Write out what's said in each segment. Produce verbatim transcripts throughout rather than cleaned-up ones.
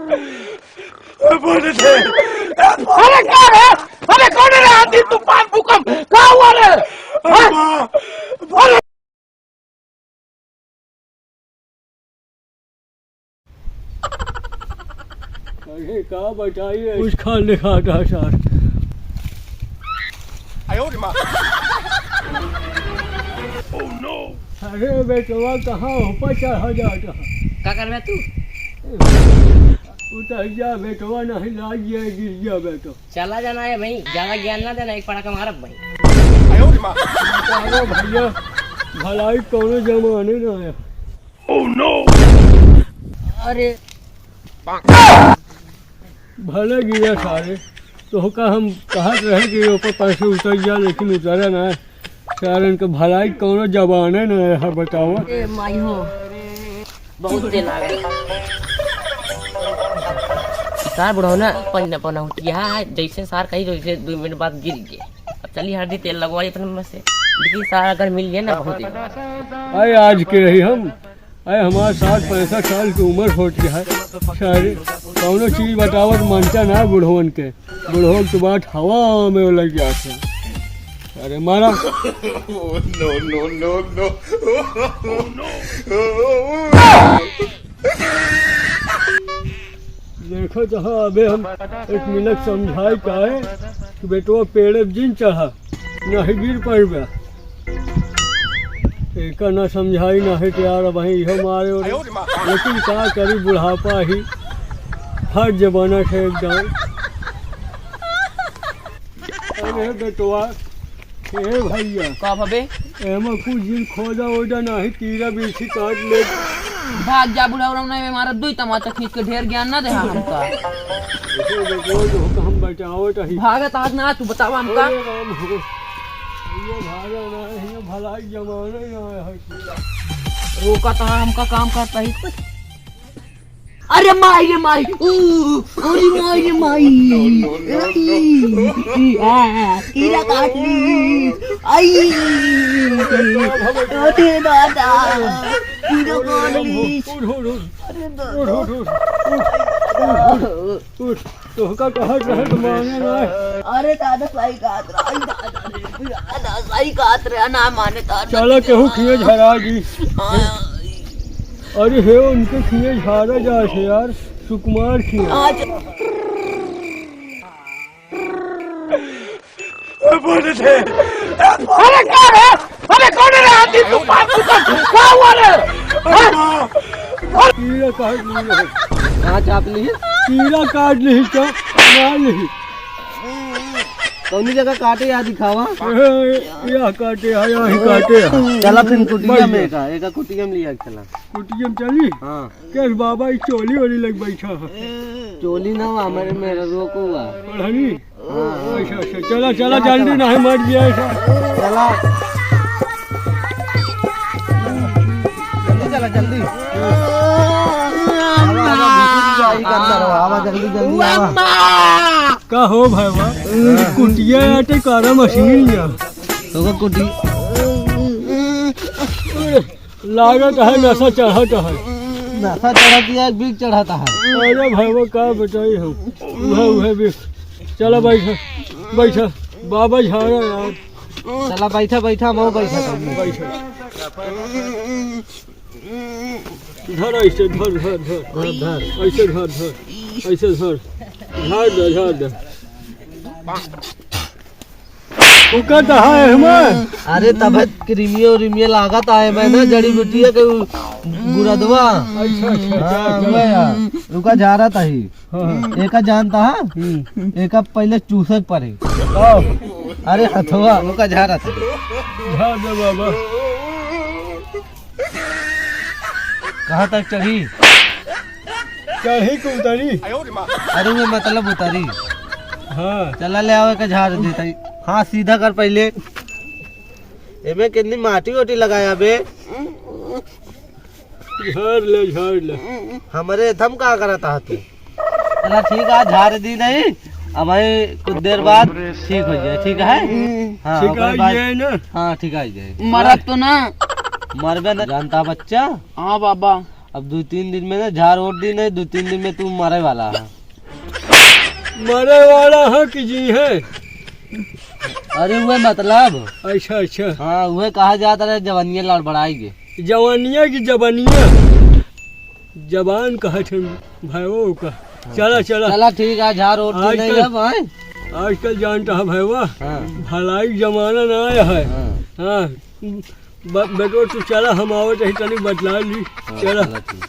अरे का रे? अरे कौन है रे? आंधी, तूफान, भूकंप, का हुआ रे? हाँ? अरे अरे का बताइए, कुछ खाने खात है सर। अरे बेटवा कहाँ ऊपर चढ़ा जाता है? का करबे तू? उतर जा बेटवा, नहीं लाग गया, गिर गया बेटवा। चला जाना है भाई, ज्यादा ज्ञान ना देना, एक पड़ाका मारब भाई। अरे भैया, भलाई कौनो जमाने ना है। अरे भले गिरा सारे, तोहका हम कहत रहे कि ओकर पास से उतर जा, लेकिन उतरा ना। सारन के भलाई कौनो जमाने ना है, बतावा। ए माई हो, बहुत तेल आ गया। सार बुढ़ौना पन-, पनौतिया है, जैसे सार कही वैसे दो मिनट बाद गिर गए। अब चली हरदी तेल लगवाई अपने में से, लेकिन सार अगर मिल गए ना बहुत ही। अरे आज के रही हम, अरे हमारे साठ पैंसठ साल की उम्र हो गया है, सारे कौनो चीज बतावत मानता ना बुढ़वन के। बुढ़वा के बात हवा में लग जात है। अरे मारा। No, no, no, no। देखो तो हाँ, अबे हम एक मिनट समझाए काहे कि बेटवा पेड़े जिन चढ़ा, नहीं गिर पड़बे। एका ना समझाई ना है कि यार, अब इहो मारे और, लेकिन का करी, बुढ़ापा ही हर जमाना से एकदम। अरे बेटवा, ए भैया, का भबे? एमा कुछ दिन खोदा ओदा नाही, कीड़ा बिच्छी काट ले। भाग जा बुढ़ा, उड़ा नहीं मारा, दुई तमाचा खींच के, ढेर ज्ञान ना देहा हमका। ए बेटवा, जो हम बचावत ही। भागत आज ना, तू बतावा हमका। अरे राम हो। ये भागा ना, ये भलाई जमाना ही ना है। रोका तो हमका काम करता ही कुछ। अरे माई रे माई, ऊ, अरे माई रे माई। No, no, no, no। ई, ई, आ, कीड़ा काट ली। आई, अरे दादा, कीड़ा काट ली। उठ, उठ, उठ। अरे दादा। उठ, उठ, उठ, उठ, उठ, उठ। तोहका कहत रहे तो माने ना। अरे दादा, सही कहत रहे, आई दादा रे, दादा, सही कहत रहे, ना माने तो चला केहू खिए झरा जी। हाँ। अरे हे, उनके खिए झारा जा से यार, सुकुमार खिए। आज बोले थे। अरे का रे? अरे कौन है रे? आदमी तू बाप तू का, का हुआ रे? हाँ? कीड़ा काट ली है। कहाँ चाप ली है? कीड़ा काट ली तो, ना ली। कौनी जगह काटे या दिखावा? ए, या काटे है, या ही काटे है। चला फिर कुटिया में का, एका कुटिया में लिया चला। कुटिया में चली? हाँ। के बाबा, ई चोली ओली लग बैठा है। चोली ना हुआ, हमारे मेरा रोको हुआ। पढ़नी? हाँ। अच्छा, अच्छा, चला, चला, चला, जल्दी चला। नहीं मर गया ऐसा। चला। जल्दी चला, जल्दी। आवा, आवा, भीतरी जा, ई के अंदर आवा, आवा, जल्दी, जल्दी आवा। का हो भाई, वाह? कुटिया आटे कारा मशीन या। तो कुटी। लागत है नशा चढ़त है। नशा चढ़त है, एक बीक चढ़त है। अरे भाई, वो का बताई हम? उहे, उहे बीक। चला बैठा, बैठा। बाबा झाड़ा यार। चला बैठा, बैठा, मैं बैठा था। बैठा। धर ऐसे, धर, धर, धर। धर, धर। ऐसे धर, धर। ऐसे धर। झाड़ दे, झाड़ दे। फुकट है एहमा। अरे तब क्रीमियो उरीमियो लागत आए बे ना, जड़ी बूटिया के उ-, गुरदवा। अच्छा, अच्छा, अच्छा, हाँ, अच्छा। वह यार, रुका जा रहा था ही। हाँ। एका जानता है? हम्म। एका पहले चूसे के पड़े। आओ। अरे हथवा, रुका जा रहा था। जा दे बाबा। कहाँ तक चढ़ी? चढ़ी के उतरी। अरे वो मतलब उतरी। हाँ। चला ले आवे के झाड़ देता ही। हाँ, सीधा कर पहले। एमे कितनी माटी ओटी लगाया बे? झाड़ ले, झाड़ ले। हमरे थम का करत हा तू? चला ठीक है, झाड़ दी नहीं। अब भाई कुछ देर बाद ठीक हो जाए, ठीक है? हाँ, ठीक ओकरे है, बाद ये है ना? हाँ, ठीक है, ये। मरत तो ना? मरबे ना जानता बच्चा। हाँ बाबा। अब दुइ तीन दिन में ना झार ओढ़ दी नहीं, दुइ तीन दिन में तू मरे वाला है। मरे वाला है कि जी है? अरे उहे मतलब। अच्छा, अच्छा। हाँ, उहे कहा जात रहे जवनिया लड़बड़ाई के। जवनिया की जवनिया? जबान कहत है भाई वो का। हाँ, चला, चला। चला ठीक है, झार ओढ़ दी नहीं आजकल, अब, आए? आजकल जानता है भाई वो, हाँ। भलाई जमाना ना आया है। हाँ। हाँ। ब-, बेटो, तू चला, हम आवत ही, तनी बतला ली। हाँ, चला। चला, ठीक।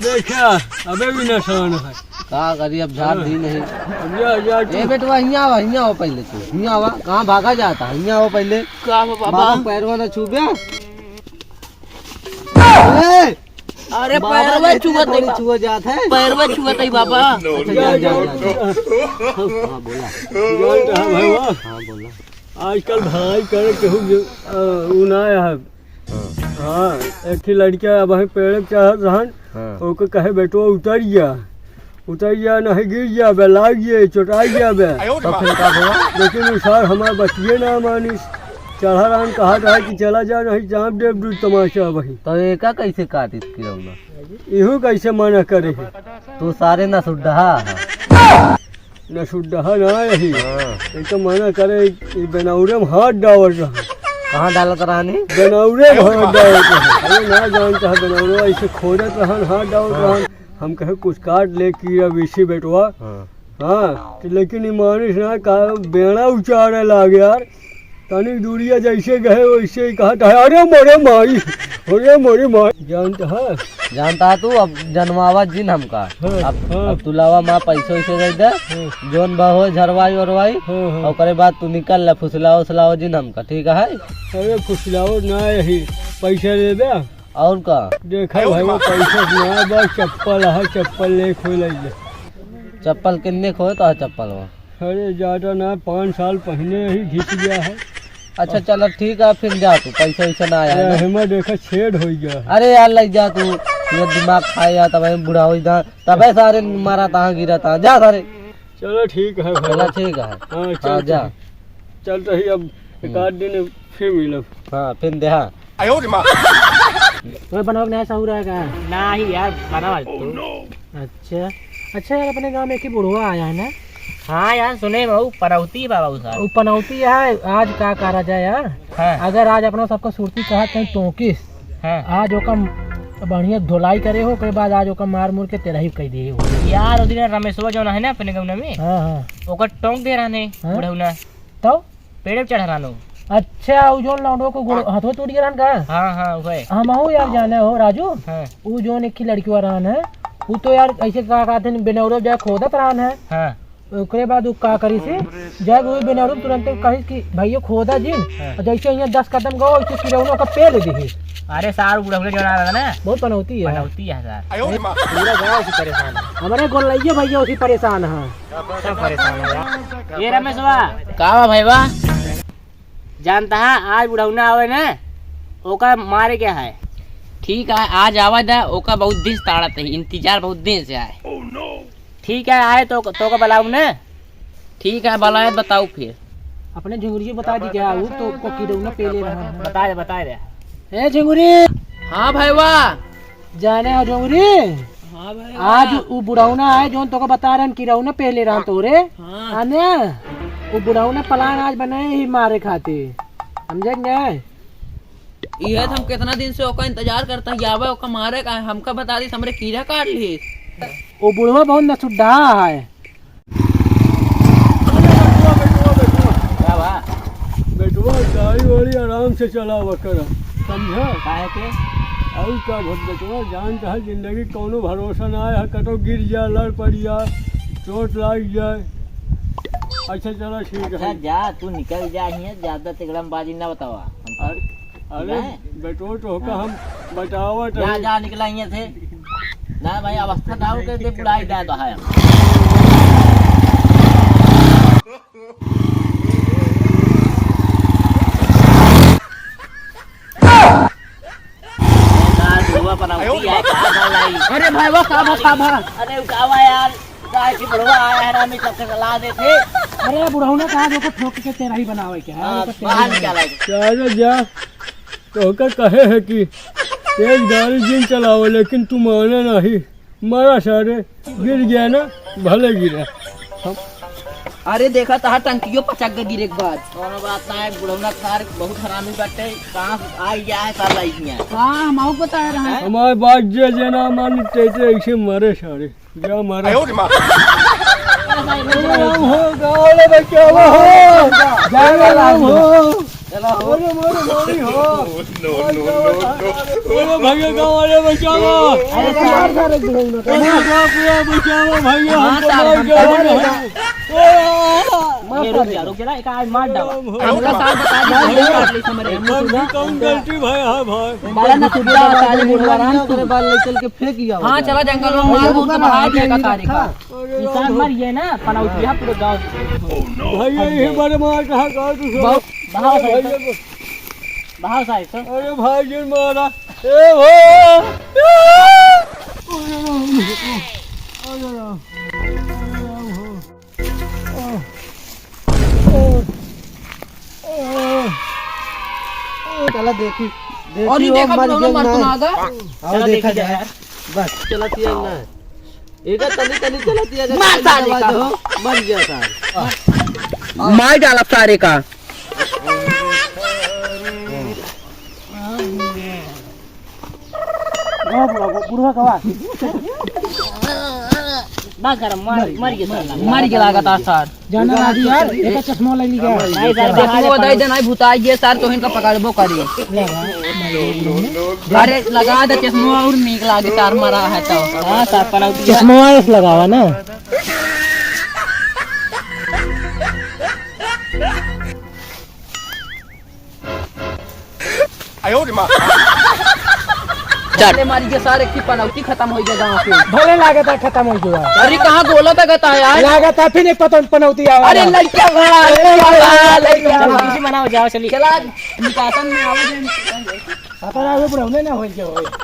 देखा, अबे भी निशान है। का करी, अब झार हाँ। दी नहीं। अब जा, जा तू। ए बेटवा, हियाँ आवा, हियाँ आवा पहले तू। हियाँ आवा, कहाँ भागा जाता है? हियाँ आवा पहले। का हो बाबा? बाबा, पैरवा ना छूबे। ए! अरे बाबा, पैरवा इतनी छुअत है थोड़ी बा-, छुआ जात है। पैरवा छुअत है बाबा। अच्छा, जा, जा, जा, जा। हाँ, हाँ, बोला। जानता है भाई वो? हाँ, बोला। आजकल भलाई करे केहू जो, अ, उ ना है। हाँ। हाँ, एक ही लड़का अब वहीं पेड़ पे चढ़त रहन, हाँ। ओके कहे, "बेटवा उतर जा, उतर जा, नहीं गिर जाबे, लाग जाए, चोटाई जाबे।" तो फिर का हुआ? लेकिन उ सार हमार बतिये ना मानिस, चढ़ा रहन, कहा रहा कि चला जा, नहीं चाप देब दू तमाचा वही। तो एका कैसे काटित किरौना? इहू कैसे मना करे है? तू सारे ना सुड्ढा है। न सुड्ढा ना रही। हाँ। एक तो मना करे, ई बेनौरे में हाथ डावत रहा। कहाँ डालत रहनी? बेनौरे में हाथ डावत रहा। अरे ना जानता है बेनौरे, ऐसे खोदत रहन, हाथ डावत हाँ। रहन। हम कहे कुछ काट ले कि अब इसी बेटवा। हाँ। हाँ, तो लेकिन ई मानिस ना का बेड़ा उचारे लाग यार। तनी दूरिया जैसे गए वैसे ही कहत है, "अरे मोरे माई, अरे मोरे माई।" जानता है? जानता है तू, अब जनवावा जिन हमका। हाँ, अब, हाँ। अब तू लावा माँ पैसो वैसे दे दे, हाँ। जोन बा हो झरवाई ओरवाई, हाँ, हाँ। ओकरे बाद तू निकल ले, फुसलावा उसलावा जिन हमका, ठीक है? अरे फुसलावा ना यही, पैसा दे दे। और का? देखा भाई, वो पैसा ना बा, चप्पल है, चप्पल ले खोल ले। चप्पल किन्ने खोए तो है चप्पल वो? अरे, ज्यादा ना, पाँच साल पहले ही घिस गया है। अच्छा, चलो, ठीक है, फिर जा तू, पैसा वैसा ना आया है अरे, ना? हेमा देखा, छेद हो गया है। अरे यार, लग जा तू, ये दिमाग खाए यार, तब बुढ़ा हो जा, तबे सारे मारा तहाँ गिरा तहाँ, जा सारे। चलो, ठीक है भाई। चलो, ठीक है। हाँ, हाँ, चल जा। चल रही, अब एक आध दिन फिर मिलब। हाँ, फिर दे, हाँ। तो बनावे के नया सहूर आएगा? नाही यार, बनावा तू। अच्छा, अच्छा यार, अपने गाँव में एक ही बुढ़वा आया है ना? हाँ यार, सुने में ऊ पनौती बा ऊ सार। ऊ पनौती है, आज का करा जाए यार? हाँ। अगर आज अपना सबको सुरती कहा कहीं टोकिस, हाँ। आज ओका बढ़िया धोलाई करे हो, ओकरे बाद आज ओका मार मुर के तेरही कह दिए हो। यार, ओ दिन रमेशवा जौन है ना अपने गाँव में, हाँ, हाँ। ओकर टोंक दे रहने, हाँ। बुढ़ौना। तो? पेड़े पे चढ़ रहनो। अच्छा, उ जौन लौंडो को गोड़, हाँ। हाथों टूट गया रहन का? हाँ, हाँ, वही। हमहू यार जाने हो, राजू। हाँ। उ जौन एक ही लड़किवा रहन है, उ तो यार ऐसे का कहते हैं, बेनौरो जाए खोदत रहन है। हाँ। ओकरे बाद उ का करी से, जब उ बेनौरो तुरंत कही कि, "भैया खोदा जिन," हाँ। और जैसे यहाँ दस कदम गो, वैसे किरौनो का पेल दी। अरे सार, बुढ़ौले जौन आ रहा ना। बहुत पनौती है। पनौती है सार। पूरा गाँव से परेशान है। हमारे गोलैया भैया उसी परेशान है। सब परेशान है यार। ए रमेशवा। का बा भाईवा? जानता है, आज बुढ़ौना आवे ना, ओका मारे क्या है? ठीक है, आज आवा दा, ओका बहुत दिन से ताड़त है, इंतजार बहुत दिन से आए। ठीक है, आए तो, तो का बुलाऊ ना? ठीक है, बुलाए, बताऊ फिर। अपने झुंगुरी बता दी क्या, वो तो को किरौना पेले रहा है। बता दे, बता दे। ए झुंगुरी। हाँ भाईवा। जाने हो डोंगरी? हाँ भाई, आज हाँ। उ बुढ़ौना आए, जौन तोका बता रहन, किरौना पेले रहन तोरे। हाँ। आने, उ बुढ़ौना plan आज बनाए ही मारे खातिर। समझे कि नहीं? इहे तो हम कितना दिन से ओका इंतजार करता ही, आवे ओका मारे का, हमका बता दी, हमरे कीड़ा काट ली। उ बुढ़वा बहुत नसुड्ढा है। अरे बेटवा, बेटवा, बेटवा। का बा? बेटवा, गाड़ी वाड़ी आराम से चलावा करा, समझा? काहे के? और का भट बेटवा, जानता है जिंदगी कौनो भरोसा ना है, कतो गिर जा, लड़ पड़ जा, चोट लाग जाए। अच्छा चला ठीक अच्छा, है। जा, तू निकल जा हियां, ज्यादा तिकड़मबाजी ना बतावा। अरे, अरे, नहीं। बेटो, तोहका हम बतावत जा, हई। जा, निकला हियां से। ना भाई, अवस्था डाउन कर दे, बुढ़ाई जाए तो है। यार, बुढ़वा पनौती है, का भलाई? अरे भाई, वो का भा, का भा? अरे, उठावा यार। काहे कि बुढ़वा आया है ना, हमें सबके सलाह देते। अरे बुढ़ऊ ने कहा, "देखो, ठोक के तेरही बनावे के है, हाँ, देखो, तेरही बाहर बनावे।" निकाला है। क्या रे जा, तोहका कहे है कि तेज गाड़ी जिन चलाओ, लेकिन तू माने नहीं। मारा सारे, गिर गया ना, भले गिरा। अरे देखा, तहार टंकियो पचक के गिरे के बाद। कौनो बात ना है, बुढ़ौना सार बहुत हरामी बाटे। कहाँ से आई गया है सार लाइफ में? हाँ, हम आऊ पता है रहा। हमारे बात जे, जे ना मानी, ते, ते ऐसे मारे सारे। जा मारा। आयो रे माँ। राम हो, गाँव वाले बचावा हो। जय राम हो। चला हो। अरे मारे मारी हो। No, no, no, no। अरे भैया, गाँव वाले बचावा। अरे सार, सार, एक दो मिनट। अरे बाप रे, बचावा भैया, हाँ, हमको सार, मार हम गया। सार, ए, आ, आ, आ। ये रुक जा, रुक जा, एक आज मार डाला। हमका सार बता दी, हम भी काट ली समझ रहे। हमसे कौन गलती भाई, हाँ भाई। बड़ा ना सुविधा होता है, बुढ़वा राम तू। ओकरे बाद ले चल के फेंक गया हाँ, होगा। चला जंगल में मार, वो तो भाग जाएगा सारे का। अरे इंसान राम। मर गए ना, पनौतिया पूरे गाँव। भैया, यही बड़े मार कहाँ गाँव तू सब? बहुत बहाव साहब। भैया, बहाव साहब तो। अरे भाई, जिन मारा। ए भाई। अरे राम। अरे राम। अरे राम हो। चला देखी, देखी और ये वो देखा मर दोनों गया मर ना। तो ना आ गया। आओ चला देखा देखी जाए। जाए। बस चला दिया ना। एक तनी तनी चला दिया जाए। मार साले का। हो, मर गया सार। मार डाला सारे का। बुढ़वा, बुढ़वा, बुढ़वा गवा। बा कर, मर, मर गया साला। मर गया लागत है सर। जाना ना दी यार, एक चश्मा ले लिया। नहीं सर, चश्मा दे दे, नहीं भुता ये सर, तो इनका पकड़बो करी। ले बा। अरे लगा दे चश्मा और नीक लागे सर, मरा है तो। हाँ सर, पनौती। चश्मा ऐसे लगावा ना। आयो रे माँ। चल। अरे मारी के सारे की पनौती खत्म हो गया गाँव के। भले लागत है खत्म हो गया। अरे कहाँ बोला था कहता है यार? लागत है फिर एक पतन पनौती आवा। अरे लड़का बा, लड़का बा, लड़का बा। चलो, खुशी मनाओ, जाओ, चलिए। चला, निकासन में आवे दे। पता ना, वो बुढ़ौने ना होई के होई।